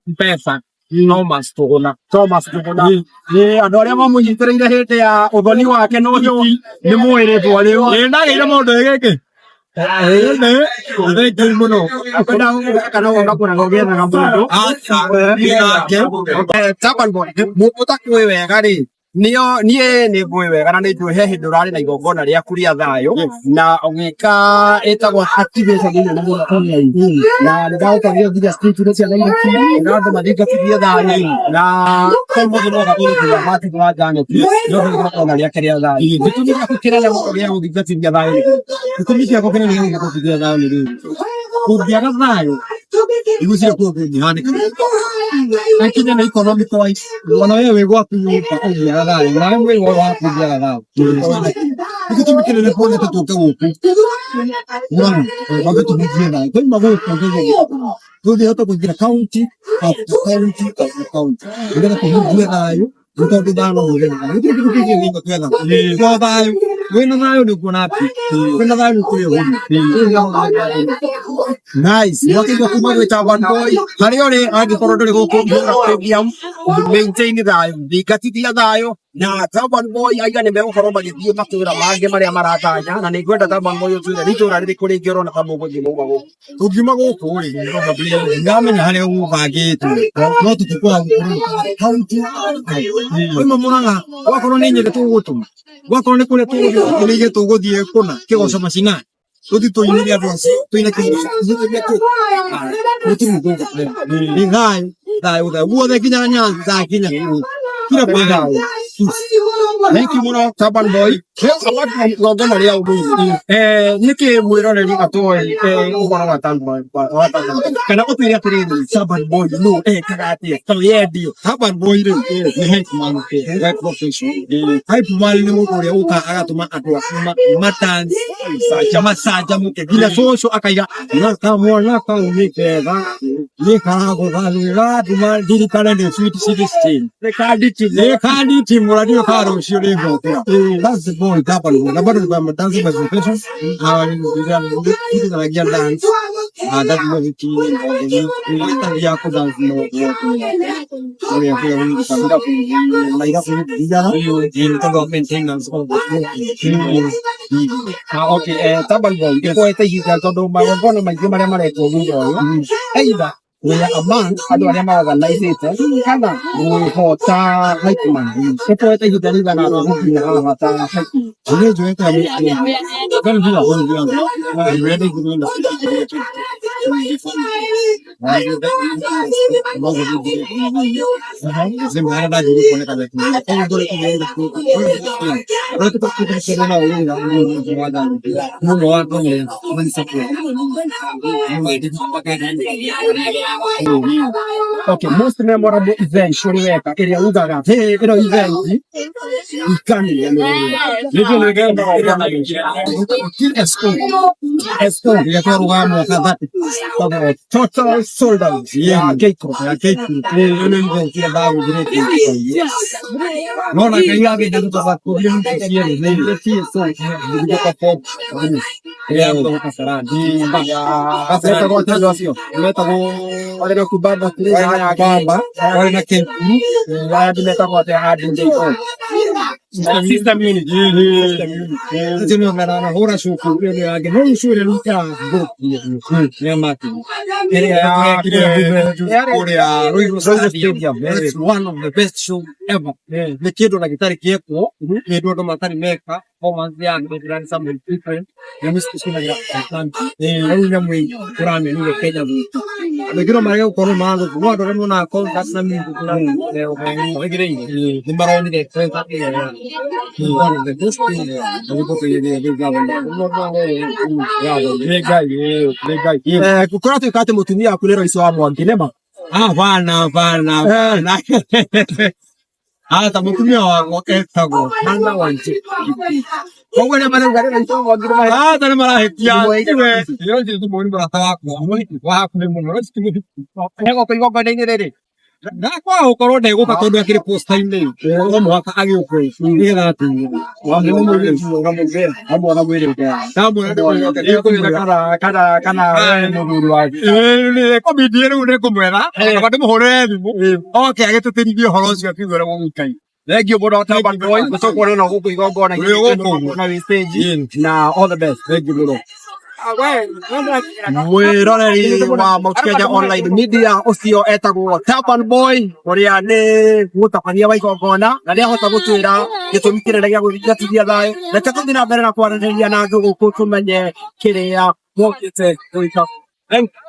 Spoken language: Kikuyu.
Mbeca Thomas Tuguna. Thomas Njuguna. Ĩ andũ arĩa mamũnyitĩrĩire hĩndĩ ya ũthoni wake na ũhiki nĩ mũĩ rĩtwa rĩu. Ĩ ndagĩire mũndũ gĩkĩ. Nĩ thank you mũno. Akwenda kana ũgakũraga ũgĩethaga mũndũ. Aca, niĩ nake. Taban boy, mũndũ ũtakũĩ wega rĩ, nĩo niĩ nĩ ngũĩ wega na nĩ njũĩ he hĩndĩ ũrarĩ na igongona rĩaku rĩa thayũ na ũgĩka ĩtagwo activation nene mũno online na nĩ ndagũtwarire nginya street-inĩ cia Nairobi na andũ mathingatithie thayũ na ũmũthĩ no gakũrĩkĩra Martin wa Janet nĩ ũndũ wa igongona rĩake rĩa thayũ. Gĩtũmi gĩaku kĩnene mũno gĩa gũthingatithia thayũ nĩ kĩĩ? Gĩtũmi gĩakwa kĩnene gĩa gũthingatithia thayũ nĩ rĩrĩ, kũngĩaga thayũ ndigwĩciria kwĩ ũndũ ũngĩhanĩka. Na kinya na economic wise, ona we wĩ gwaku nyũmba ũngĩaga thayũ, nawe mwĩrĩ waku ũngĩaga thayũ. Nĩ gĩtũmi kĩnene kuonete tũke gũkũ Murang'a twambe tũhunjie thayũ. Twauma gũkũ tũngĩhota kũingĩra county after county after county nĩgetha tũhunjie thayũ nĩ tondũ thayũ no mũthenya gũtirĩ kĩndũ kĩngĩ gĩũka twetha to thayũ. Wĩna thayũ nĩ ũkuona peace, wĩna thayũ nĩ ũkũrĩa ũhũni. Nice. Mwakĩigua kuma gwĩ Taban Boy harĩa ũrĩ angĩkorwo ndũrĩ gũkũ Mũra Stadium maintain thayũ thingatithia thayũ na Taban Boy aiga nĩ megũkorwo magĩthiĩ matũra mangĩ marĩa maratanya na nĩ ngwenda Taban Boy ũtwĩre nĩ itũra rĩrĩkũ rĩngĩ ũrona ta mũgũthiĩ mauma gũkũ. Tũngiuma gũkũ rĩ, ndiramenya harĩa gũbangĩtwo no tũtikwaga gũkorwo kaunti oima Mũrang'a gwakorwo nĩ Nyĩrĩ tũgũtũma gwakorwo nĩ kũrĩa tũgũthiĩ tũgũthiĩ kũna kĩgoco macinani tũthiĩ tũinĩre andũ acio tũine kĩgoco gũtirĩ mũndũ ũgũtũrega nĩ thayũ thayũ thayũ guothe nginya Nyanza nginya kila thayũ. Thank you mũno Taban Boy. Rĩu apart from igongona rĩa ũmũthĩ, nĩkĩ mwĩroreri atoĩ ũhoro wa Taban Boy wa Taban Boy? Kana ũtwĩre atĩrĩrĩ, Taban Boy nũ, ekaga atĩa, to yendio. Taban Boy rĩ nĩ hype man by profession. Hype man nĩ mũndũ ũrĩa ũkaga agatũma andũ aku ma dance macanjamũke nginya cũcũ akaiga na kamwana kau nĩ kega nĩ karagũtha nduma ndirikane nĩ sweet 16 nĩ kanditimũra ndiũ ka rũciũ nĩ ngokĩra. That's the boy Taban Boy. Na bado ni dancing by profession. Ndithanagia dance ndathiĩ ũhiki-inĩ tabia ya kũ dance no ũrĩa kũrĩa na irabu nĩtũthiaga nĩ tondũ wa maintenance of the Ah, okay, Taban Boy, ĩkuoete ihinda tondũ magongona maingĩ marĩa marekwo thutha ũyũ, either we are among andũ arĩa maorganizĩte kana mwĩho ta hype man. Ĩkuoete ihinda rĩigana atĩa gũkinya haha ta hype man? Niĩ njoete very very very. Okay, most memorable event ũrĩ weka ĩrĩa ugaga hey, ĩno event ikani. TSO SO ĩrĩa twarũgaga mwaka 30 Total sold out ya Keiko. Ya Keiko ĩyo nĩ event ĩrĩa ndagũthirĩtie no na Ngai agĩte tũthakurio nĩ TSO gũka perform ĩrĩa ya Kasarani. Metagwo atĩa andũ acio? Metagwo Warĩ na Kubamba. Warĩ na Kubamba, warĩ na Keiko. Aya angĩ metagwo atĩa a DJ O? System unit. Acio nĩo marahũra cuku ĩyo nĩyo yangĩ no rĩu ĩrĩa rĩu ĩrathũkia nĩ Martin ĩrĩa yekire kũrĩa Ruiru Stadium. That's one of the best show ever. Nĩ kĩndũ na gĩtarĩ gĩekwo, kĩndũ andũ matarĩ meka, performance ya nĩ something different. Nyamũ ici tũcinagĩra rĩu nyamũ tũramĩonire Kenya gwitũ andũ aingĩ no marege gũkorwo magũkũ no andũ arĩa monaga concert na music na nĩ maronire concert ĩyo one of the best things na nĩguo Nĩ Ngai, nĩ Ngai. Kũratuĩka atĩ mũtumia waku nĩ Royce wa Mwangi, nĩma? Hapana, hapana, hapana. Ata mũtumia wakwa etagwo Hana Wanjikũ. Koguo arĩa marauga nĩ Royce wa Mwangi nĩ Ata nĩ marahĩtia. Tiwe. Royce ti mũni mũrata wakwa. Mũhiki wa hakuhĩ mũno. Royce ti mũhiki. Egũka igongona-inĩ rĩrĩ? Ndakwaga gũkorwo ndegũka tondũ akĩrĩ posta-inĩ no mũhaka agĩũke nĩgetha atũire. Kana kana we mũthuri wake. Komiti rĩu nĩ ngũmwetha kana ndĩmũhũrĩre thimũ oke agĩtũtĩrithie ũhoro ũcio akiuga ũrĩa gũgũikaire. Thank you mũno Taban Boy. Tũkuonana gũkũ igongona-inĩ Wĩ gũkũ. na wĩ stage na all the best. Thank you mũno. Mwiroreri wa Mount Kenya Online Media ucio etagwo Taban Boy uria ni mutabania wa igongona na nĩahota gũtwĩra gĩtũmi kĩnene gĩa gũthingatithia thayũ. Reke tũthiĩ na mbere na kwaranĩria na andũ gũkũ tũmenye kĩrĩa mokĩte gwĩka. Thank you.